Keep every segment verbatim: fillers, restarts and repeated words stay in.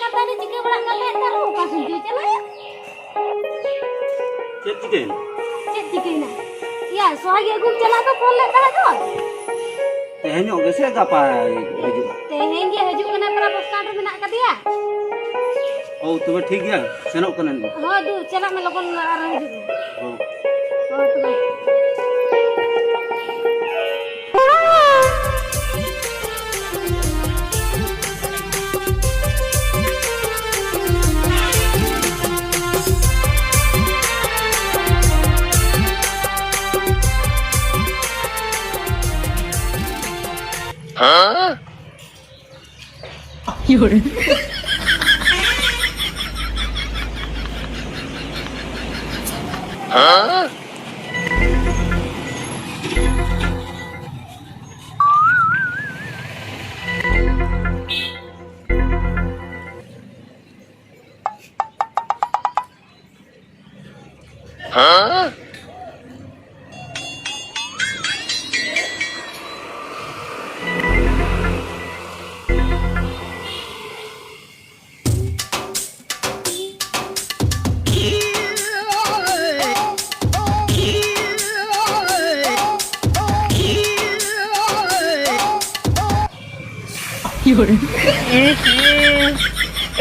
ᱠᱟᱛᱷᱟ ᱫᱚ ᱪᱤᱠᱟᱹ ᱵᱟᱲᱟᱜ ᱠᱟᱱ ᱛᱟᱦᱮᱸᱫ, ᱟᱨ ᱚᱠᱟ ᱥᱮᱫ ᱪᱚᱭ ᱪᱟᱞᱟᱜ? ᱪᱮᱫ ᱪᱤᱠᱟᱹᱭᱮᱱᱟ? ᱪᱮᱫ ᱪᱤᱠᱟᱹᱭᱮᱱᱟ? ᱭᱟ, ᱥᱚᱦᱟᱜᱤ ᱟᱹᱜᱩᱢ ᱪᱟᱞᱟᱜ ᱫᱚ ᱯᱷᱳᱱ ᱞᱮᱫ ᱛᱟᱦᱮᱸᱫ ᱫᱚ᱾ ᱛᱮᱦᱮᱧᱚᱜ ᱜᱮᱥᱮ ᱜᱟᱯᱟ ᱦᱤᱡᱩᱜᱼᱟ? ᱛᱮᱦᱮᱧ ᱜᱮ ᱦᱤᱡᱩᱜ ᱠᱟᱱᱟ, ᱯᱮᱲᱟ ᱵᱟᱥ ᱥᱴᱮᱱᱰ ᱨᱮ ᱢᱮᱱᱟᱜ ᱠᱟᱫᱮᱭᱟ᱾ ᱚ, ᱛᱚᱵᱮ ᱴᱷᱤᱠ ᱜᱮᱭᱟ, ᱥᱮᱱᱚᱜ ᱠᱟᱹᱱᱟᱹᱧ᱾ ᱦᱳᱭ ᱫᱩ, ᱪᱟᱞᱟᱜ ᱢᱮ ᱞᱚᱜᱚᱱ ᱟᱨ ᱦᱤᱡᱩᱜ ᱢᱮ᱾ ᱦᱳᱭ᱾ ᱦᱳᱭ ᱛᱚᱵᱮ᱾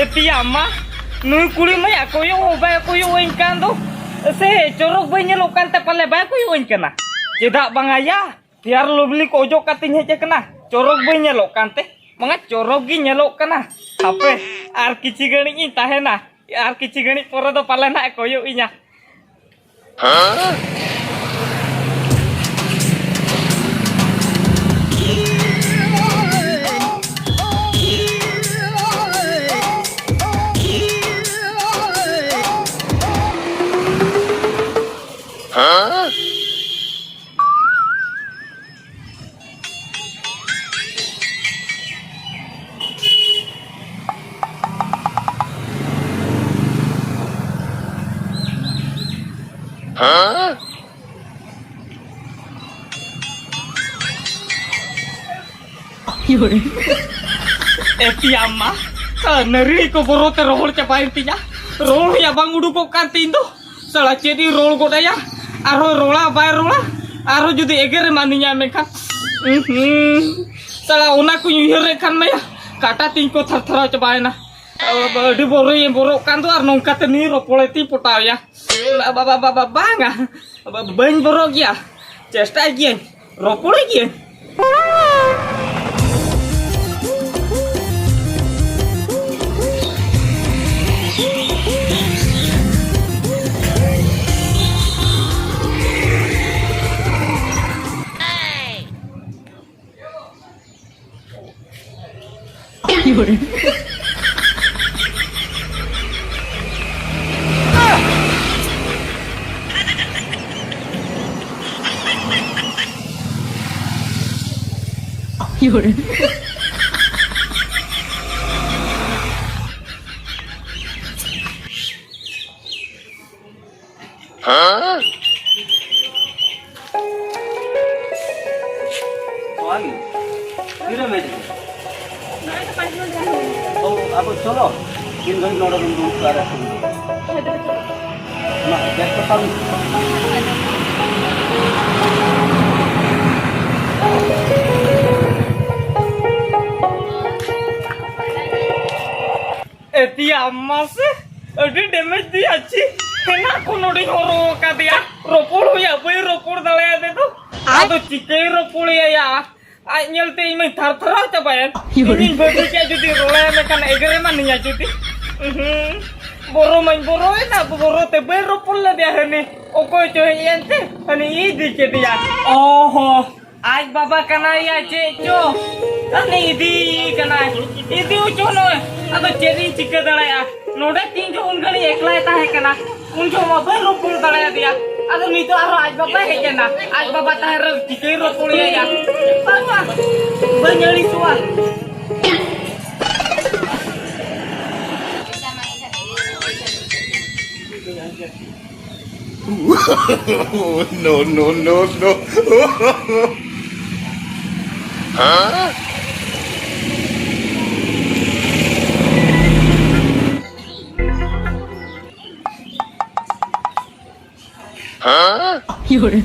ᱮᱛᱤᱭᱟ ᱢᱟ, ᱱᱩᱭ ᱠᱩᱲᱤ ᱢᱟᱭᱟ ᱠᱚᱭᱚᱜ ᱦᱚᱸ ᱵᱟᱭ ᱠᱚᱭᱚᱜ ᱟᱹᱧ ᱠᱟᱱ ᱫᱚ᱾ ᱥᱮ ᱪᱚᱨᱚᱠ ᱵᱟᱹᱧ ᱧᱮᱞᱚᱜ ᱠᱟᱱ ᱛᱮ ᱯᱟᱞᱮ ᱵᱟᱭ ᱠᱚᱭᱚᱜ ᱟᱹᱧ ᱠᱟᱱᱟ? ᱪᱮᱫᱟᱜ ᱵᱟᱝᱟ ᱭᱟ, ᱯᱷᱮᱭᱟᱨ ᱞᱚᱵᱷᱞᱤ ᱠᱚ ᱚᱡᱚᱜ ᱠᱟᱛᱮᱧ ᱦᱮᱡ ᱟᱠᱟᱱᱟ, ᱪᱚᱨᱚᱠ ᱵᱟᱹᱧ ᱧᱮᱞᱚᱜ ᱠᱟᱱ ᱛᱮ? ᱵᱟᱝᱟ, ᱪᱚᱨᱚᱠ ᱜᱤᱧ ᱧᱮᱞᱚᱜ ᱠᱟᱱᱟ᱾ ᱦᱟᱯᱮ, ᱟᱨ ᱠᱤᱪᱷᱤ ᱜᱷᱟᱹᱲᱤᱡ ᱤᱧ ᱛᱟᱦᱮᱱᱟ, ᱟᱨ ᱠᱤᱪᱷᱤ ᱜᱷᱟᱹᱲᱤᱡ ᱯᱚᱨᱮ ᱫᱚ ᱯᱟᱞᱮ ᱱᱟᱜ ᱮ ᱠᱚᱭᱚᱜ ᱤᱧᱟ᱾ ᱮᱛᱤᱭᱟ ᱢᱟ, ᱟᱨ ᱱᱟᱹᱨᱤ ᱠᱚ ᱵᱚᱨᱚ ᱛᱮ ᱨᱚᱦᱚᱲ ᱪᱟᱵᱟᱭᱮᱱ ᱛᱤᱧᱟ᱾ ᱨᱚᱲ ᱨᱮᱭᱟᱜ ᱵᱟᱝ ᱩᱰᱩᱠᱚᱜ ᱠᱟᱱ ᱛᱤᱧ ᱫᱚ᱾ ᱥᱟᱞᱟ ᱪᱮᱫ ᱤᱧ ᱨᱚᱲ ᱜᱚᱫ ᱟᱭᱟ? ᱟᱨᱦᱚᱸ ᱨᱚᱲᱟ ᱵᱟᱭ ᱨᱚᱲᱟ? ᱟᱨᱦᱚᱸ ᱡᱩᱫᱤ ᱮᱜᱮᱨ ᱮᱢᱟᱱᱤᱧᱟ ᱢᱮᱱᱠᱷᱟᱱ, ᱩᱸᱦᱩᱸ, ᱥᱟᱞᱟ ᱚᱱᱟ ᱠᱚᱧ ᱩᱭᱦᱟᱹᱨᱮᱫ ᱠᱷᱟᱱ ᱢᱟᱭᱟ, ᱠᱟᱴᱟ ᱛᱤᱧ ᱠᱚ ᱛᱷᱟᱨ ᱛᱷᱟᱨᱟᱣ ᱪᱟᱵᱟᱭᱮᱱᱟ᱾ ᱟᱹᱰᱤ ᱵᱚᱨᱚᱭᱮ ᱵᱚᱨᱚᱜ ᱠᱟᱱ ᱫᱚ, ᱟᱨ ᱱᱚᱝᱠᱟ ᱛᱮ ᱱᱩᱭ ᱨᱚᱯᱚᱲᱮ ᱛᱤᱧ ᱯᱚᱴᱟᱣᱮᱭᱟ᱾ ᱵᱟ-, ᱵᱟ-, ᱵᱟ-, ᱵᱟ-, ᱵᱟᱝᱟ, ᱵᱟ-, ᱵᱟᱹᱧ ᱵᱚᱨᱚᱜ ᱜᱮᱭᱟ, ᱪᱮᱥᱴᱟᱭ ᱜᱤᱭᱟᱹᱧ᱾ ᱨᱚᱯᱚᱲ ᱜᱮ᱾ ᱛᱤᱨᱮᱢ ᱦᱮᱡ ᱮᱱᱟ? ᱱᱚᱜᱼᱚᱭ ᱛᱚ ᱯᱟᱸᱪ ᱢᱤᱱᱤᱴ ᱜᱟᱱ ᱦᱩᱭᱱᱟ᱾ ᱛᱚ, ᱟᱫᱚ ᱪᱚᱞᱚ, ᱛᱤᱱ ᱜᱷᱟᱹᱲᱤᱡ ᱱᱚᱰᱮ ᱵᱚᱱ ᱫᱩᱲᱩᱵ ᱠᱚᱜᱼᱟ, rest ᱵᱚᱱ ᱦᱟᱛᱟᱣᱟ᱾ ᱦᱳᱭ, ᱫᱩᱲᱩᱵ ᱠᱚᱜᱼᱟ᱾ ᱢᱟ, bag ᱠᱚ ᱥᱟᱵ ᱢᱮ᱾ ᱮᱛᱤᱭᱟ ᱢᱟᱥᱮ, ᱟᱹᱰᱤ damage ᱫᱤᱭᱟ ᱪᱤ᱾ ᱦᱮᱱᱟᱜ ᱠᱷᱚᱱ ᱱᱚᱰᱮᱧ ᱦᱚᱨᱚ ᱟᱠᱟᱫᱮᱭᱟ᱾ ᱨᱚᱯᱚᱲ ᱦᱩᱭᱩᱜᱼᱟ, ᱵᱟᱹᱧ ᱨᱚᱯᱚᱲ ᱫᱟᱲᱮᱭᱟᱫᱮ ᱫᱚ᱾ ᱟᱫᱚ ᱪᱤᱠᱟᱹᱭ ᱨᱚᱯᱚᱲ ᱟᱭᱟ? ᱟᱡ ᱧᱮᱞᱛᱮ ᱤᱧ ᱢᱟᱧ ᱛᱷᱟᱨ ᱛᱷᱟᱨᱟᱣ ᱪᱟᱵᱟᱭᱮᱱ᱾ ᱤᱧᱤᱧ ᱵᱷᱟᱹᱵᱤ ᱠᱮᱫᱼᱟ, ᱡᱩᱫᱤ ᱨᱚᱲᱟᱭ ᱢᱮᱠᱷᱟᱱ ᱮᱜᱮᱨ ᱮᱢᱟᱱᱤᱧᱟ ᱡᱩᱫᱤ᱾ ᱩᱦᱩᱸ᱾ ᱵᱚᱨᱚ ᱢᱟᱧ ᱵᱚᱨᱚᱭᱮᱱᱟ, ᱵᱚᱨᱚ ᱛᱮ ᱵᱟᱹᱧ ᱨᱚᱯᱚᱲ ᱞᱮᱫᱮᱭᱟ᱾ ᱦᱟᱹᱱᱤ ᱚᱠᱚᱭ ᱪᱚ ᱦᱮᱡ ᱮᱱᱛᱮ, ᱦᱟᱹᱱᱤ ᱤᱫᱤ ᱠᱮᱫᱮᱭᱟ᱾ ᱚ ᱦᱚᱸ᱾ ᱟᱡ ᱵᱟᱵᱟ ᱠᱟᱱᱟᱭ ᱭᱟ ᱪᱮᱫ ᱪᱚ? ᱟᱨ ᱱᱩᱭ ᱤᱫᱤᱭᱮ ᱠᱟᱱᱟᱭ᱾ ᱤᱫᱤ ᱦᱚᱪᱚ ᱱᱚᱜᱼᱚᱭ᱾ ᱟᱫᱚ ᱪᱮᱫ ᱤᱧ ᱪᱤᱠᱟᱹ ᱫᱟᱲᱮᱭᱟᱜᱼᱟ? ᱱᱚᱰᱮ ᱛᱤᱱ ᱡᱚᱠᱷᱚᱱ ᱩᱱ ᱜᱷᱟᱹᱲᱤᱡ ᱮᱠᱞᱟᱭ ᱛᱟᱦᱮᱸ ᱠᱟᱱᱟ, ᱩᱱ ᱡᱚᱠᱷᱚᱱ ᱢᱟ ᱵᱟᱹᱧ ᱨᱚᱯᱚᱲ ᱫᱟᱲᱮᱭᱟᱫᱮᱭᱟ᱾ ᱟᱫᱚ ᱱᱤᱛᱚᱜ ᱟᱨᱦᱚᱸ ᱟᱡ ᱵᱟᱵᱟᱭ ᱦᱮᱡ ᱮᱱᱟ᱾ ᱟᱡ ᱵᱟᱵᱟ ᱛᱟᱦᱮᱸ ᱨᱮ ᱪᱤᱠᱟᱹᱧ ᱨᱚᱯᱚᱲᱮᱭᱟ? ᱵᱟᱝᱟ, ᱵᱟᱹᱧ ᱟᱹᱲᱤᱥᱚᱜᱼᱟ᱾ No, no, no, no. Huh? Fiore.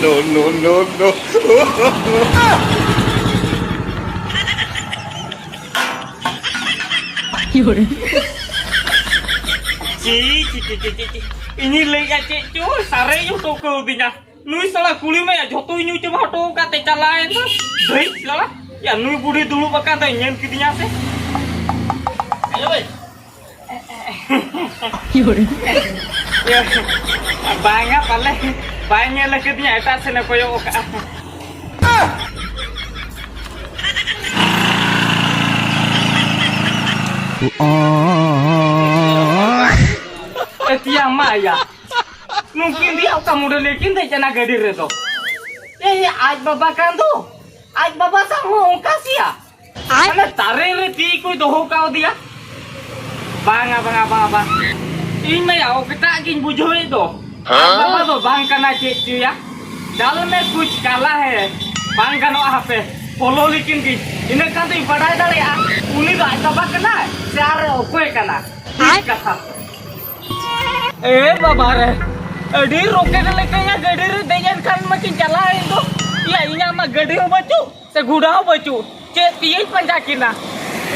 No, no, no, no. Fiore. ᱪᱤ, ᱪᱤ, ᱪᱤ, ᱪᱤ, ᱪᱤ, ᱪᱤ᱾ ᱤᱧᱤᱧ ᱞᱟᱹᱭᱮᱫᱼᱟ ᱪᱮᱫ ᱪᱚ, ᱥᱟᱨᱮᱡ ᱦᱚᱴᱚ ᱠᱟᱹᱣᱫᱤᱧᱟ᱾ ᱱᱩᱭ ᱥᱟᱞᱟ ᱠᱩᱲᱤ ᱢᱟ ᱭᱟ ᱡᱷᱚᱛᱚᱭ ᱧᱩ ᱪᱟᱵᱟ ᱦᱚᱴᱚ ᱟᱠᱟᱫ ᱛᱮ ᱪᱟᱞᱟᱣᱮᱱ ᱫᱚ᱾ ᱫᱷᱟᱹᱭ ᱥᱟᱞᱟ, ᱭᱟ ᱱᱩᱭ ᱵᱩᱰᱷᱤ ᱫᱩᱲᱩᱵ ᱟᱠᱟᱱ ᱫᱚᱭ ᱧᱮᱞ ᱠᱤᱫᱤᱧᱟ ᱥᱮ? ᱦᱮᱞᱳ ᱵᱷᱟᱭ᱾ ᱤᱭᱟᱹ, ᱵᱟᱝᱟ ᱯᱟᱞᱮ, ᱵᱟᱭ ᱧᱮᱞ ᱟᱠᱟᱫᱤᱧᱟ, ᱮᱴᱟᱜ ᱥᱮᱱᱮ ᱠᱚᱭᱚᱜ ᱟᱠᱟᱫᱼᱟ᱾ ᱮ ᱛᱤᱭᱟ ᱢᱟ ᱭᱟ᱾ ᱱᱩᱠᱤᱱ ᱫᱚᱭᱟ ᱚᱠᱟ ᱢᱚᱰᱮᱞ ᱠᱤᱱ ᱫᱮᱡ ᱮᱱᱟ ᱜᱟᱹᱰᱤ ᱨᱮᱫᱚ? ᱮ, ᱟᱡ ᱵᱟᱵᱟ ᱠᱟᱱ ᱫᱚ᱾ ᱟᱡ ᱵᱟᱵᱟ ᱥᱟᱶ ᱦᱚᱸ ᱚᱱᱠᱟ ᱥᱮᱭᱟ᱾ ᱟᱡ ᱢᱟᱱᱮ ᱛᱟᱨᱮᱱ ᱨᱮ ᱛᱤ ᱠᱚᱭ ᱫᱚᱦᱚ ᱠᱟᱣᱫᱮᱭᱟ᱾ ᱵᱟᱝᱟ, ᱵᱟᱝᱟ, ᱵᱟᱝᱟ, ᱵᱟᱝ᱾ ᱤᱧ ᱢᱟᱭᱟ ᱚᱠᱟᱴᱟᱜ ᱜᱤᱧ ᱵᱩᱡᱷᱟᱹᱣᱮᱫ ᱫᱚ᱾ ᱟᱡ ᱵᱟᱵᱟ ᱫᱚ ᱵᱟᱝ ᱠᱟᱱᱟ ᱪᱮᱫ ᱪᱚᱭᱟ᱾ ᱰᱟᱞ ᱢᱮ ᱠᱩᱪ ᱠᱟᱞᱟ ᱦᱮ᱾ ᱵᱟᱝ ᱜᱟᱱᱚᱜᱼᱟ ᱦᱟᱯᱮ᱾ ᱯᱷᱚᱞᱳ ᱞᱮᱠᱤᱱ ᱜᱤᱧ᱾ ᱤᱱᱟᱹ ᱠᱷᱟᱱ ᱫᱚᱧ ᱵᱟᱰᱟᱭ ᱫᱟᱲᱮᱭᱟᱜᱼᱟ᱾ ᱩᱱᱤ ᱫᱚ ᱟᱡ ᱵᱟᱵᱟ ᱠᱟᱱᱟᱭ ᱥᱮ ᱟᱨ ᱚᱠᱚᱭ ᱠᱟᱱᱟ? ᱴᱷᱤᱠ ᱠᱟᱛᱷᱟ᱾ ᱮ ᱵᱟᱵᱟ ᱨᱮ, ᱟᱹᱰᱤ ᱨᱚᱠᱮᱴ ᱞᱮᱠᱟᱭᱟ ᱜᱟᱹᱰᱤ ᱨᱮ ᱫᱮᱡ ᱮᱱ ᱠᱷᱟᱱ ᱢᱟᱠᱤᱱ ᱪᱟᱞᱟᱣ ᱮᱱ ᱫᱚ᱾ ᱭᱟ, ᱤᱧᱟᱜ ᱢᱟ ᱜᱟᱹᱰᱤ ᱦᱚᱸ ᱵᱟᱹᱪᱩᱜ, ᱥᱮ ᱜᱷᱚᱲᱟ ᱦᱚᱸ ᱵᱟᱹᱪᱩᱜ, ᱪᱮᱫ ᱛᱮᱭᱤᱧ ᱯᱟᱸᱡᱟ ᱠᱤᱱᱟ?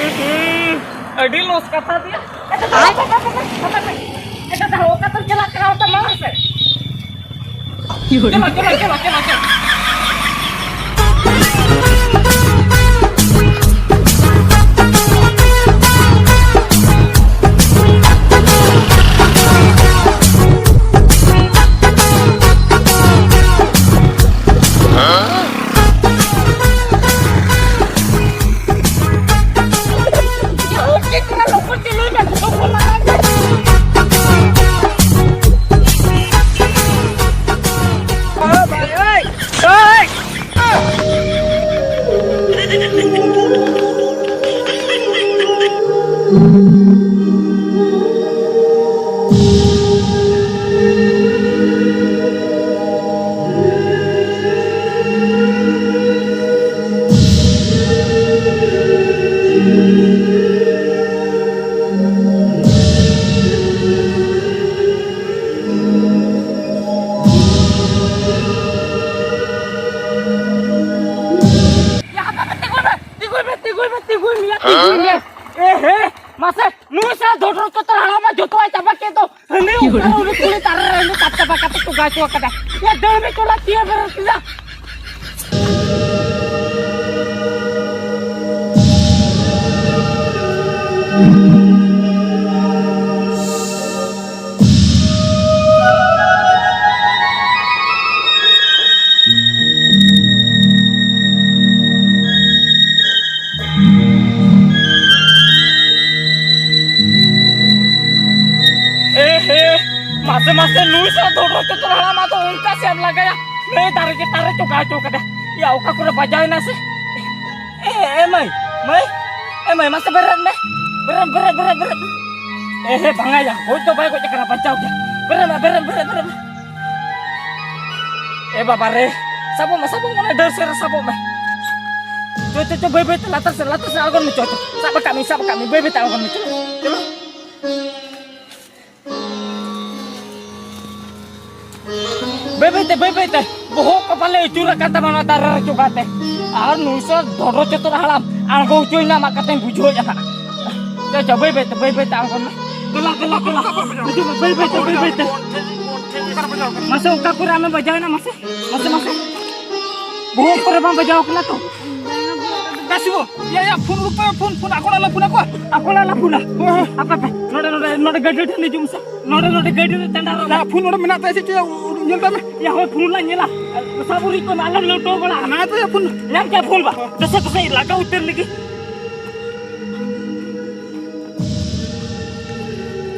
ᱩᱸᱦᱩᱸ, ᱟᱹᱰᱤ ᱞᱚᱥ ᱠᱟᱛᱷᱟ ᱛᱮᱭᱟ᱾ ᱟᱪᱪᱷᱟ, ᱫᱟᱫᱟ, ᱫᱟᱫᱟ, ᱫᱟᱫᱟ, ᱫᱟᱫᱟ, ᱟᱪᱪᱷᱟ, ᱫᱟᱫᱟ, ᱚᱠᱟ ᱛᱮᱢ ᱪᱟᱞᱟᱜ ᱠᱟᱱᱟ? ᱚᱱᱛᱮ ᱢᱟᱲᱟᱝ ᱥᱮᱫ᱾ ᱪᱚᱞᱚ, ᱪᱚᱞᱚ, ᱪᱚᱞᱚ, ᱪᱚᱞᱚ, ᱪᱚᱞᱚ᱾ ᱥᱟᱞᱟ ᱫᱷᱚᱰᱨᱚ ᱪᱚᱛᱚᱨ ᱦᱟᱲᱟᱢ ᱢᱟ ᱡᱚᱛᱚᱣᱟᱭ ᱪᱟᱵᱟ ᱠᱮᱫ ᱫᱚ᱾ ᱦᱟᱹᱱᱤ ᱚᱠᱟ ᱨᱮ ᱩᱱᱤ ᱠᱩᱲᱤ ᱛᱟᱨᱟ ᱨᱮ ᱦᱟᱹᱱᱤ ᱛᱟᱯ ᱪᱟᱵᱟ ᱠᱟᱛᱮ ᱪᱚᱸᱜᱟ ᱦᱚᱪᱚ ᱟᱠᱟᱫᱟ᱾ ᱭᱟ ᱫᱟᱹᱲ ᱢᱮ ᱪᱚᱞᱟ ᱛᱤᱭᱟᱹ ᱵᱮᱨᱮᱞ ᱠᱮᱫᱟ᱾ ᱮ ᱦᱮ, ᱢᱟᱥᱮ ᱢᱟᱥᱮ ᱱᱩᱭ ᱥᱟᱞᱟ ᱫᱷᱚᱰᱨᱚ ᱪᱚᱛᱚᱨ ᱦᱟᱲᱟᱢ ᱟᱫᱚ ᱚᱱᱠᱟ ᱥᱮ ᱮᱢ ᱞᱟᱜᱟᱭᱟ᱾ ᱱᱩᱭ ᱫᱟᱨᱮ ᱪᱮᱛᱟᱱ ᱨᱮ ᱪᱚᱸᱜᱟ ᱦᱚᱪᱚ ᱠᱟᱫᱟ᱾ ᱭᱟ ᱚᱠᱟ ᱠᱚᱨᱮ ᱵᱟᱡᱟᱣ ᱮᱱᱟ ᱥᱮ? ᱮ, ᱮ ᱢᱟᱹᱭ, ᱢᱟᱹᱭ, ᱮ ᱢᱟᱹᱭ, ᱢᱟᱥᱮ ᱵᱮᱨᱮᱫ ᱢᱮ᱾ ᱵᱮᱨᱮᱫ, ᱵᱮᱨᱮᱫ, ᱵᱮᱨᱮᱫ, ᱵᱮᱨᱮᱫ᱾ ᱮ ᱦᱮ, ᱵᱟᱝᱟ ᱭᱟ, ᱜᱚᱡ ᱫᱚ ᱵᱟᱭ ᱜᱚᱡ ᱟᱠᱟᱱᱟ, ᱵᱟᱧᱪᱟᱣ ᱜᱮᱭᱟ᱾ ᱵᱮᱨᱮᱫ ᱢᱮ, ᱵᱮᱨᱮᱫ, ᱵᱮᱨᱮᱫ, ᱵᱮᱨᱮᱫ ᱢᱮ᱾ ᱮ ᱵᱟᱵᱟ ᱨᱮ, ᱥᱟᱵᱚᱜ ᱢᱮ, ᱥᱟᱵᱚᱜ ᱢᱮ, ᱰᱟᱹᱨ ᱥᱮᱫ ᱨᱮ ᱥᱟᱵᱚᱜ ᱢᱮ᱾ ᱪᱚ, ᱪᱚ, ᱪᱚ, ᱵᱟᱹᱭ ᱵᱟᱹᱭ ᱛᱮ ᱞᱟᱛᱟᱨ ᱥᱮᱫ, ᱞᱟᱛᱟᱨ ᱥᱮᱫ ᱟᱬᱜᱚᱱ ᱢᱮ, ᱪᱚ, ᱪᱚ᱾ ᱥᱟᱵ ᱟᱠᱟᱫ ᱢᱮ, ᱥᱟᱵ ᱟᱠᱟᱫ ᱢᱮ, ᱵᱟᱹᱭ ᱵᱟᱹᱭ ᱛᱮ ᱟᱬᱜᱚᱱ ᱢᱮ, ᱪᱚ᱾ ᱪᱚᱞᱚ᱾ ᱵᱟᱹᱭ ᱵᱟᱹᱭ ᱛᱮ, ᱵᱟᱹᱭ ᱵᱟᱹᱭ ᱛᱮ᱾ ᱵᱚᱦᱚᱜ ᱠᱚ ᱯᱟᱞᱮ ᱟᱹᱪᱩᱨ ᱟᱠᱟᱱ ᱛᱟᱢᱟ ᱱᱚᱣᱟ ᱫᱟᱨᱮ ᱨᱮ ᱪᱚᱸᱜᱟ ᱛᱮ᱾ ᱟᱨ ᱱᱩᱭ ᱥᱟᱞᱟ ᱫᱷᱚᱰᱨᱚ ᱪᱚᱛᱚᱨ ᱦᱟᱲᱟᱢ ᱟᱬᱜᱚ ᱦᱚᱪᱚᱭᱮᱱᱟ ᱟᱢᱟᱜ ᱠᱟᱛᱷᱟᱧ ᱵᱩᱡᱷᱟᱹᱣᱮᱫᱼᱟ ᱦᱟᱸᱜ᱾ ᱪᱚ, ᱪᱚ, ᱵᱟᱹᱭ ᱵᱟᱹᱭ ᱛᱮ, ᱵᱟᱹᱭ ᱵᱟᱹᱭ ᱛᱮ ᱟᱬᱜᱚᱱ ᱢᱮ᱾ ᱫᱮᱞᱟ, ᱫᱮᱞᱟ, ᱫᱮᱞᱟ᱾ ᱦᱤᱡᱩᱜ ᱢᱮ, ᱵᱟᱹᱭ ᱵᱟᱹᱭ ᱛᱮ, ᱵᱟᱹᱭ ᱵᱟᱹᱭ ᱛᱮ᱾ ᱢᱟᱥᱮ, ᱚᱠᱟ ᱠᱚᱨᱮ ᱟᱢᱮᱢ ᱵᱟᱡᱟᱣ ᱮᱱᱟ? ᱢᱟᱥᱮ, ᱢᱟᱥᱮ, ᱢᱟᱥᱮ᱾ ᱵᱚᱦᱚᱜ ᱠᱚᱨᱮ ᱵᱟᱢ ᱵᱟᱡᱟᱣ ᱠᱟᱱᱟ ᱛᱚ? ᱠᱟᱥᱤ ᱜᱳ, ᱭᱟ, ᱭᱟ, ᱯᱷᱳᱱ ᱩᱰᱩᱠ ᱛᱟᱢ, ᱯᱷᱳᱱ, ᱯᱷᱳᱱ, ᱟᱠᱚ ᱚᱲᱟᱜ ᱞᱟᱝ ᱯᱷᱳᱱ ᱟᱠᱚᱣᱟ᱾ ᱟᱠᱚ ᱚᱲᱟᱜ ᱞᱟᱝ ᱯᱷᱳᱱᱟ᱾ ᱦᱳᱭ, ᱦᱳᱭ᱾ ᱟᱯᱮ, ᱟᱯᱮ, ᱱᱚᱰᱮ, ᱱᱚᱰᱮ, ᱱᱚᱰᱮ ᱜᱟᱹᱰᱤ ᱴᱷᱮᱱ ᱦᱤᱡᱩᱜ ᱢᱮᱥᱮ᱾ ᱱᱚᱰᱮ, ᱱᱚᱰᱮ ᱜᱟᱹᱰᱤ ᱨᱮ ᱪᱟᱸᱫᱟ ᱨᱚᱜ ᱢᱮ᱾ ᱭᱟ, ᱯᱷᱳᱱ ᱱᱚᱰᱮ ᱢᱮᱱᱟᱜ ᱛᱟᱭᱟ ᱥᱮ ᱪᱮᱫ? ᱧᱮᱞ ᱛᱟᱢ ᱢᱮ᱾ ᱭᱟ, ᱦᱳᱭ, ᱯᱷᱳᱱ ᱞᱟᱝ ᱧᱮᱞᱟ᱾ ᱥᱟᱵ ᱩᱨᱤᱡ ᱠᱚ ᱟᱞᱚᱢ ᱞᱟᱹᱴᱩ ᱵᱟᱲᱟ᱾ ᱢᱮᱱᱟᱜ ᱛᱟᱭᱟ ᱯᱷᱳᱱ᱾ ᱧᱟᱢ ᱠᱮᱫ ᱯᱷᱳᱱ ᱵᱟ᱾ ᱫᱮᱥᱮ, ᱫᱮᱥᱮ, ᱞᱟᱜᱟᱣ ᱩᱛᱟᱹᱨ ᱞᱟᱹᱜᱤᱫ᱾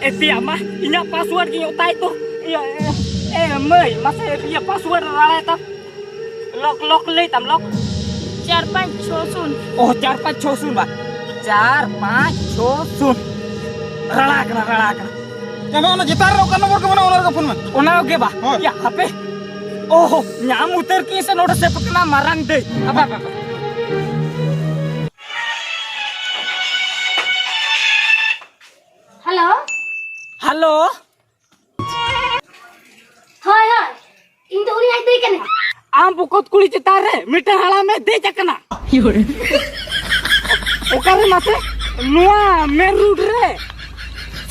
ᱮ ᱛᱮᱭᱟ ᱢᱟ, ᱤᱧᱟᱹᱜ password ᱜᱤᱧ ᱚᱛᱟᱭ ᱛᱚ᱾ ᱤᱭᱟᱹ, ᱮ, ᱮ, ᱢᱟᱹᱭ, ᱢᱟᱥᱮ ᱤᱭᱟᱹ password ᱨᱟᱲᱟᱭ ᱛᱟᱢ᱾ Lock, lock ᱞᱟᱹᱭ ᱛᱟᱢ, lock᱾ ᱪᱟᱨ ᱯᱟᱸᱪ ᱪᱷᱚ ᱥᱩᱱ᱾ ᱳ, ᱪᱟᱨ ᱯᱟᱸᱪ ᱪᱷᱚ ᱥᱩᱱ ᱵᱟ᱾ ᱪᱟᱨ ᱯᱟᱸᱪ ᱪᱷᱚ ᱥᱩᱱ᱾ ᱨᱟᱲᱟ ᱠᱟᱱᱟ, ᱨᱟᱲᱟ ᱠᱟᱱᱟ᱾ ᱧᱟᱢᱟ, ᱚᱱᱟ ᱪᱮᱛᱟᱱ ᱨᱮ ᱚᱠᱟ ᱱᱚᱢᱵᱚᱨ ᱜᱮ ᱢᱮᱱᱟᱜᱼᱟ, ᱚᱱᱟ ᱨᱮᱜᱮ ᱯᱷᱳᱱ ᱢᱮ᱾ ᱚᱱᱟ ᱜᱮ ᱵᱟ᱾ ᱦᱳᱭ᱾ ᱭᱟ, ᱦᱟᱯᱮ᱾ ᱳᱦᱳ, ᱧᱟᱢ ᱩᱛᱟᱹᱨ ᱠᱤᱧ ᱥᱮ ᱱᱚᱰᱮ ᱥᱮ ᱯᱟᱠᱱᱟ ᱢᱟᱨᱟᱝ ᱫᱟᱹᱭ᱾ ᱦᱟᱯᱮ, ᱦᱟᱯᱮ, ᱦᱟᱯᱮ᱾ ᱦᱮᱞᱳ᱾ ᱦᱮᱞᱳ᱾ ᱦᱳᱭ, ᱦᱳᱭ, ᱤᱧ ᱫᱚ ᱩᱱᱤ ᱟᱡ ᱫᱟᱹᱭ ᱠᱟᱹᱱᱟᱹᱧ᱾ ᱟᱢ ᱵᱚᱠᱚᱛ ᱠᱩᱲᱤ ᱪᱮᱛᱟᱱ ᱨᱮ ᱢᱤᱫᱴᱟᱝ ᱦᱟᱲᱟᱢᱮ ᱫᱮᱡ ᱟᱠᱟᱱᱟ᱾ ᱚᱠᱟᱨᱮ ᱢᱟᱥᱮ? ᱱᱚᱣᱟ ᱢᱮᱱ ᱨᱳᱰ ᱨᱮ᱾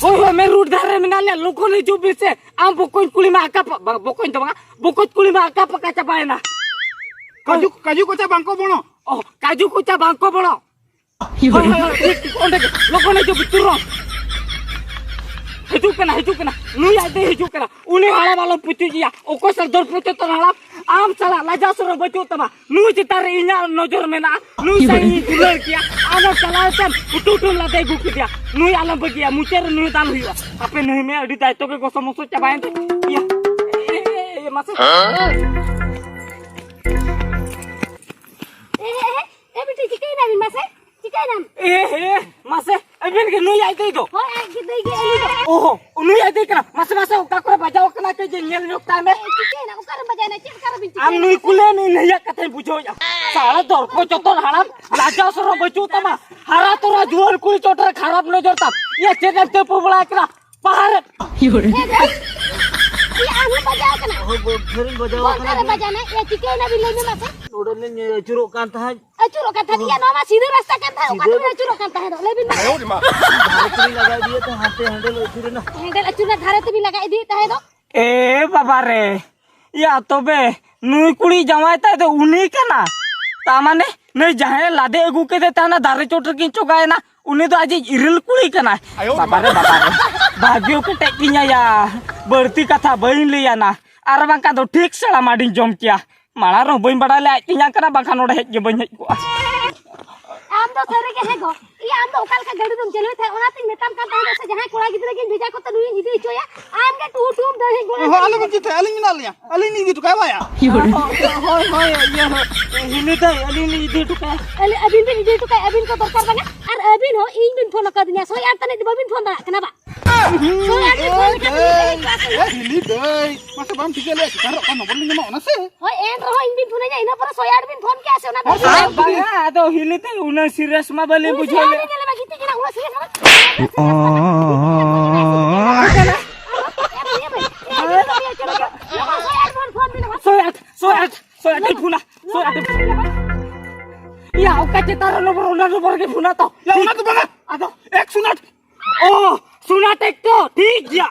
ᱦᱳᱭ, ᱦᱳᱭ, ᱢᱮᱱ ᱨᱳᱰ ᱫᱷᱟᱨᱮ ᱨᱮ ᱢᱮᱱᱟᱜ ᱞᱮᱭᱟ, ᱞᱚᱜᱚᱱ ᱦᱤᱡᱩᱜ ᱵᱤᱱ ᱥᱮ᱾ ᱟᱢ ᱵᱚᱠᱚᱧ ᱠᱩᱞᱤ ᱢᱟ ᱟᱠᱟ ᱯᱟ-, ᱵᱟᱝ, ᱵᱚᱠᱚᱧ ᱫᱚ ᱵᱟᱝᱟ, ᱵᱚᱠᱚᱧ ᱠᱩᱞᱤ ᱢᱟ ᱟᱠᱟ ᱯᱟᱠᱟ ᱪᱟᱵᱟᱭᱮᱱᱟ᱾ ᱠᱟᱡᱩ, ᱠᱟᱡᱩ ᱠᱚᱪᱟ ᱵᱟᱝ ᱠᱚ ᱵᱚᱱᱚ᱾ ᱚ, ᱠᱟᱡᱩ ᱠᱚᱪᱟ ᱵᱟᱝ ᱠᱚ ᱵᱚᱱᱚ᱾ ᱦᱳᱭ, ᱦᱳᱭ, ᱦᱳᱭ, ᱴᱷᱤᱠ, ᱴᱷᱤᱠ, ᱚᱸᱰᱮ ᱜᱮ, ᱞᱚᱜᱚᱱ ᱦᱤᱡᱩᱜ ᱵᱤᱱ, ᱛᱩᱨᱚᱱᱛ᱾ ᱦᱤᱡᱩᱜ ᱠᱟᱱᱟ, ᱦᱤᱡᱩᱜ ᱠᱟᱱᱟ, ᱱᱩᱭ ᱟᱡ ᱛᱮᱭ ᱦᱤᱡᱩᱜ ᱠᱟᱱᱟ᱾ ᱩᱱᱤ ᱦᱟᱲᱟᱢ ᱟᱞᱚᱢ ᱯᱩᱪᱩᱡ ᱮᱭᱟ, ᱚᱠᱚᱭ ᱥᱟᱞᱟ ᱫᱚᱨᱯᱚᱪᱚᱛᱚᱱ ᱦᱟᱲᱟᱢ, ᱟᱢ ᱥᱟᱞᱟ ᱞᱟᱡᱟᱣ ᱥᱚᱨᱚᱢ ᱵᱟᱹᱪᱩᱜ ᱛᱟᱢᱟ᱾ ᱱᱩᱭ ᱪᱮᱛᱟᱱ ᱨᱮ ᱤᱧᱟᱹᱜ ᱱᱚᱡᱚᱨ ᱢᱮᱱᱟᱜᱼᱟ, ᱱᱩᱭ ᱥᱟᱶ ᱤᱧ ᱫᱩᱞᱟᱹᱲ ᱠᱮᱭᱟ, ᱟᱢᱮᱢ ᱪᱟᱞᱟᱣ ᱮᱱᱛᱮᱢ ᱩᱴᱩ ᱩᱴᱩᱢ ᱞᱟᱫᱮ ᱟᱹᱜᱩ ᱠᱮᱫᱮᱭᱟ᱾ ᱱᱩᱭ ᱟᱞᱚᱢ ᱵᱟᱹᱜᱤᱭᱟ, ᱢᱩᱪᱟᱹᱫ ᱨᱮ ᱱᱩᱭ ᱫᱟᱞ ᱦᱩᱭᱩᱜᱼᱟ᱾ ᱦᱟᱯᱮ ᱱᱩᱭ ᱢᱮ ᱟᱹᱰᱤ ᱫᱟᱭᱤᱛᱛᱚ ᱜᱮ ᱜᱚᱥᱚ ᱢᱚᱥᱚ ᱪᱟᱵᱟᱭᱮᱱ ᱛᱮ᱾ ᱤᱭᱟᱹ, ᱮ, ᱮ, ᱮ, ᱢᱟᱥᱮ᱾ ᱮ, ᱮ, ᱮ, ᱮ, ᱵᱤᱴᱤ, ᱪᱤᱠᱟᱹᱭᱮᱱᱟ ᱵᱤᱱ ᱢᱟᱥᱮ? ᱪᱤᱠᱟᱹᱭᱮᱱᱟᱢ? ᱮ ᱦᱮ, ᱢᱟᱥᱮ, ᱟᱹᱵᱤᱱ ᱜᱮ ᱱᱩᱭ ᱟᱡ ᱫᱟᱹᱭ ᱫᱚ? ᱦᱳᱭ, ᱟᱡ ᱜᱮ ᱫᱟᱹᱭ ᱜᱮ ᱩᱱᱤ ᱫᱚ᱾ ᱚᱦᱚ, ᱱᱩᱭ ᱟᱡ ᱫᱟᱹᱭ ᱠᱟᱱᱟ᱾ ᱢᱟᱥᱮ, ᱢᱟᱥᱮ, ᱚᱠᱟ ᱠᱚᱨᱮ ᱵᱟᱡᱟᱣ ᱠᱟᱱᱟ ᱠᱟᱹᱡ ᱧᱮᱞ ᱧᱚᱜ ᱛᱟᱭ ᱢᱮ᱾ ᱮ, ᱪᱤᱠᱟᱹᱭᱮᱱᱟ? ᱚᱠᱟᱨᱮᱢ ᱵᱟᱡᱟᱣᱮᱱᱟ? ᱪᱮᱫ ᱚᱠᱟᱨᱮ ᱵᱤᱱ ᱟᱢ ᱪᱤᱠᱟᱹᱭᱮᱱᱟ? ᱱᱩᱭ ᱠᱩᱞᱤᱭᱮᱢ ᱤᱧ ᱱᱩᱭᱟᱜ ᱠᱟᱛᱷᱟᱧ ᱵᱩᱡᱷᱟᱹᱣᱮᱫᱼᱟ᱾ ᱥᱟᱞᱟ ᱫᱚᱨᱯᱚ ᱪᱚᱛᱚᱱ ᱦᱟᱲᱟᱢ, ᱞᱟᱡᱟᱣ ᱥᱚᱨᱚᱢ ᱵᱟᱹᱪᱩᱜ ᱛᱟᱢᱟ᱾ ᱦᱟᱨᱟ ᱛᱚᱨᱟ ᱡᱩᱣᱟᱹᱱ ᱠᱩᱲᱤ ᱪᱚᱴ ᱨᱮ ᱠᱷᱟᱨᱟᱯ ᱱᱚᱡᱚᱨ ᱛᱟᱢ᱾ ᱤᱭᱟᱹ ᱪᱮᱫ ᱮᱢ ᱛᱟᱹᱯᱩ ᱵᱟᱲᱟ ᱠᱟᱱᱟ? ᱯᱟᱦᱟᱨ᱾ ᱮ ᱫᱟᱹᱭ, ᱤᱭᱟᱹ ᱟᱢ ᱦᱚᱸ ᱵᱟᱡᱟᱣ ᱠᱟᱱᱟ? ᱦᱳᱭ, ᱵᱚ-, ᱰᱷᱮᱨᱤᱧ ᱵᱟᱡᱟᱣ ᱠᱟᱱᱟ ᱚᱠᱟᱨᱮ ᱡᱮ᱾ ᱵᱟᱡᱟᱣ ᱮᱱᱟ? ᱮ, ᱪᱤᱠᱟᱹᱭᱮᱱᱟ ᱵᱤᱱ ᱞᱟᱹᱭ ᱢᱮ ᱢᱟᱥᱮ? ᱱᱚᱰᱮ ᱞᱤᱧ ᱟᱹᱪᱩᱨᱚᱜ ᱠᱟᱱ ᱛᱟᱦᱮᱸᱫ᱾ ᱟᱹᱪᱩᱨᱚᱜ ᱠᱟᱱ ᱛᱟᱦᱮᱸᱫ? ᱤᱭᱟ, ᱱᱚᱣᱟ ᱢᱟ ᱥᱤᱫᱷᱟᱹ ᱨᱟᱥᱛᱟ ᱠᱟᱱ ᱛᱟᱦᱮᱸᱫ, ᱚᱠᱟ ᱥᱤᱫᱷᱟᱹ ᱛᱮᱵᱤᱱ ᱨᱟᱥᱛᱟ᱾ ᱟᱹᱪᱩᱨᱚᱜ ᱠᱟᱱ ᱛᱟᱦᱮᱸᱫ? ᱞᱟᱹᱭ ᱵᱤᱱ ᱢᱟᱥᱮ᱾ ᱫᱷᱟᱨᱮ ᱛᱮᱞᱤᱧ ᱞᱟᱜᱟ ᱤᱫᱤᱭᱮᱫ ᱛᱟᱦᱮᱸᱫ, ᱦᱟᱱᱛᱮ ᱦᱟᱸᱰᱮ ᱞᱤᱧ ᱟᱹᱪᱩᱨᱮᱱᱟ᱾ ᱦᱮᱸ, ᱫᱟᱹᱞ ᱟᱹᱪᱩᱨ ᱨᱮᱱᱟᱜ ᱫᱷᱟᱨᱮ ᱛᱮᱵᱤᱱ ᱞᱟᱜᱟ ᱤᱫᱤᱭᱮᱫ ᱛᱟᱦᱮᱸᱫ ᱫᱚ᱾ ᱮ ᱵᱟᱵᱟ ᱨᱮ, ᱭᱟ ᱛᱚᱵᱮ ᱱᱩᱭ ᱠᱩᱲᱤ ᱡᱟᱶᱟᱭ ᱛᱟᱭ ᱫᱚ ᱩᱱᱤ ᱠᱟᱱᱟ? ᱛᱟ ᱢᱟᱱᱮ ᱱᱩᱭ ᱡᱟᱦᱟᱸᱭ ᱞᱟᱫᱮ ᱟᱹᱜᱩ ᱠᱮᱫᱮ ᱛᱟᱦᱮᱱᱟ ᱫᱟᱨᱮ ᱪᱚᱴ ᱨᱮᱠᱤᱱ ᱪᱚᱜᱟᱭᱮᱱᱟ, ᱩᱱᱤ ᱫᱚ ᱟᱡᱤᱡ ᱤᱨᱤᱞ ᱠᱩᱲᱤ ᱠᱟᱱᱟᱭ? ᱟᱭᱳ ᱨᱮ ᱵᱟᱵᱟ ᱨᱮ, ᱵᱟᱵᱟ ᱨᱮ, ᱵᱷᱟᱜᱮ ᱠᱮᱴᱮᱡ ᱠᱤᱧᱟ ᱭᱟ, ᱵᱟᱹᱲᱛᱤ ᱠᱟᱛᱷᱟ ᱵᱟᱹᱧ ᱞᱟᱹᱭᱟ ᱱᱟ, ᱟᱨ ᱵᱟᱝᱠᱷᱟᱱ ᱫᱚ ᱴᱷᱤᱠ ᱥᱮᱬᱟ ᱢᱟᱰᱤᱧ ᱡᱚᱢ ᱠᱮᱭᱟ᱾ ᱢᱟᱲᱟᱝ ᱨᱮᱦᱚᱸ ᱵᱟᱹᱧ ᱵᱟᱲᱟᱭ ᱞᱮᱫᱼᱟ ᱟᱡ ᱛᱮᱧᱟᱝ ᱠᱟᱱᱟ, ᱵᱟᱝᱠᱷᱟᱱ ᱱᱚᱰᱮ ᱦᱮᱡ ᱜᱮ ᱵᱟᱹᱧ ᱦᱮᱡ ᱠᱚᱜᱼᱟ᱾ ᱟᱢ ᱫᱚ ᱥᱟᱹᱨᱤ ᱜᱮ ᱦᱮᱸ ᱜᱚ, ᱤᱭᱟᱹ ᱟᱢ ᱫᱚ ᱚᱠᱟ ᱞᱮᱠᱟ ᱜᱟᱹᱰᱤ ᱫᱚᱢ ᱪᱟᱹᱞᱩᱭ ᱛᱟᱦᱮᱸᱫ? ᱚᱱᱟᱛᱤᱧ ᱢᱮᱛᱟᱢ ᱠᱟᱱ ᱛᱟᱦᱮᱸᱫ ᱥᱮ ᱡᱟᱦᱟᱸᱭ ᱠᱚᱲᱟ ᱜᱤᱫᱽᱨᱟᱹ ᱜᱤᱧ ᱵᱷᱮᱡᱟ ᱠᱚᱛᱮ ᱱᱩᱭᱤᱧ ᱤᱫᱤ ᱦᱚᱪᱚᱭᱟ, ᱟᱢ ᱜᱮ ᱴᱩᱦᱩ ᱴᱩᱦᱩᱢ ᱫᱟᱹᱲ ᱦᱮᱡ ᱜᱚᱫ ᱦᱚᱸ ᱟᱠᱟᱱᱟ᱾ ᱟᱞᱚᱵᱤᱱ ᱪᱤᱱᱛᱟᱹᱭᱟ, ᱟᱹᱞᱤᱧ ᱢᱮᱱᱟᱜ ᱞᱤᱧᱟ, ᱟᱹᱞᱤᱧ ᱞᱤᱧ ᱤᱫᱤ ᱦᱚᱴᱚ ᱠᱟᱭᱟ ᱵᱟᱭᱟ᱾ ᱦᱳᱭ, ᱦᱳᱭ, ᱦᱳᱭ, ᱤᱭᱟᱹ, ᱦᱤᱞᱤ ᱫᱟᱹᱭ, ᱟᱹᱞᱤᱧ ᱞᱤᱧ ᱤᱫᱤ ᱦᱚᱴᱚ ᱠᱟᱭᱟ᱾ ᱟᱹᱞᱤᱧ, ᱟᱹᱵᱤᱱ ᱵᱤᱱ ᱤᱫᱤ ᱦᱚᱴᱚ ᱠᱟᱭᱟ, ᱟᱹᱵᱤᱱ ᱠᱚ ᱫᱚᱨᱠᱟᱨ ᱵᱟᱝᱟ᱾ ᱟᱨ ᱟᱹᱵᱤᱱ ᱦᱚᱸ ᱤᱧ ᱵᱤᱱ ᱯᱷᱳᱱ ᱟᱠᱟᱫᱤᱧᱟ, ᱥᱚᱭ ᱟᱴ ᱛᱟᱹᱱᱤᱡ ᱫᱚ ᱵᱟᱹᱵᱤᱱ ᱯᱷᱳᱱ ᱫᱟᱲᱮᱭᱟᱜ ᱠᱟᱱᱟ ᱵᱟ? ᱥᱚᱭ ᱟᱴ ᱵᱤᱱ ᱯᱷᱳᱱ ᱞᱮᱠᱷᱟᱱ ᱩᱱᱤ ᱫᱟᱹᱭ ᱠᱚ ᱟᱥᱮ ᱮ, ᱦᱤᱞᱤ ᱫᱟᱹᱭ, ᱢᱟᱥᱮ ᱵᱟᱢ ᱴᱷᱤᱠᱟᱹ ᱞᱮᱫᱼᱟ, ᱪᱮᱛᱟᱱ ᱨᱮ ᱚᱠᱟ ᱱᱚᱢᱵᱚᱨ ᱞᱤᱧ ᱧᱟᱢᱟ, ᱚᱱᱟ ᱥᱮ? ᱦᱳᱭ, ᱮᱱ ᱨᱮᱦᱚᱸ ᱤᱧ ᱵᱤᱱ ᱯᱷᱳᱱ ᱟᱹᱧᱟ, ᱤᱱᱟᱹ ᱯᱚᱨᱮ ᱥᱚᱭ ᱟᱴ ᱵᱤᱱ ᱯᱷᱳᱱ ᱠᱮᱭᱟ ᱥᱮ, ᱚᱱᱟ ᱫᱚ ᱦᱳᱭ, ᱵᱟᱝ ᱵᱟᱝᱟ, ᱟᱫᱚ ᱦᱤᱞᱤ ᱛᱮ ᱩᱱᱟᱹᱜ ᱥᱤᱨᱤᱭᱟᱥ ᱢᱟ ᱵᱟᱹᱞᱤᱧ ᱩᱱᱤ ᱵᱩᱡᱷᱟᱹᱣ ᱥᱤᱨᱤᱭᱟᱥ ᱞᱮᱫ᱾ ᱧᱮᱞᱮ ᱢᱮ, ᱜᱤᱛᱤᱡ ᱠᱟᱱᱟ, ᱩᱱᱟᱹᱜ ᱥᱤᱨᱤᱭᱟᱥ ᱢᱟ᱾ ᱮ, ᱵᱟᱹᱭ, ᱮ, ᱵᱟᱹᱭ, ᱮ, ᱵᱟᱹᱭ, ᱥᱚᱭ ᱟᱴ ᱵᱤᱱ ᱯᱷᱳᱱ ᱵᱤᱱ, ᱦᱳᱭ᱾ ᱥᱚᱭ ᱟᱴ, ᱥᱚᱭ ᱟᱴ, ᱥᱚᱭ ᱟᱴ ᱤᱧ ᱯᱷᱳᱱᱟ, ᱥᱚᱭ ᱟᱴ ᱤᱧ ᱯᱷᱳᱱᱟ᱾ ᱭᱟ, ᱚᱠᱟ ᱪᱮᱛᱟᱱ ᱨᱮ ᱱᱚᱢᱵᱚᱨ, ᱚᱱᱟ ᱱᱚᱢᱵᱚᱨ ᱜᱮ ᱯᱷᱳᱱᱟ ᱛᱚ᱾ ᱭᱟ, ᱚᱱᱟ ᱫᱚ ᱵᱟᱝᱟ᱾ ᱟᱫᱚ ᱮᱠᱥᱚ ᱟᱴ᱾ ᱚ, ᱥᱳᱱᱟ ᱴᱨᱟᱠᱴᱚᱨ ᱴᱷᱤᱠ ᱜᱮᱭᱟ᱾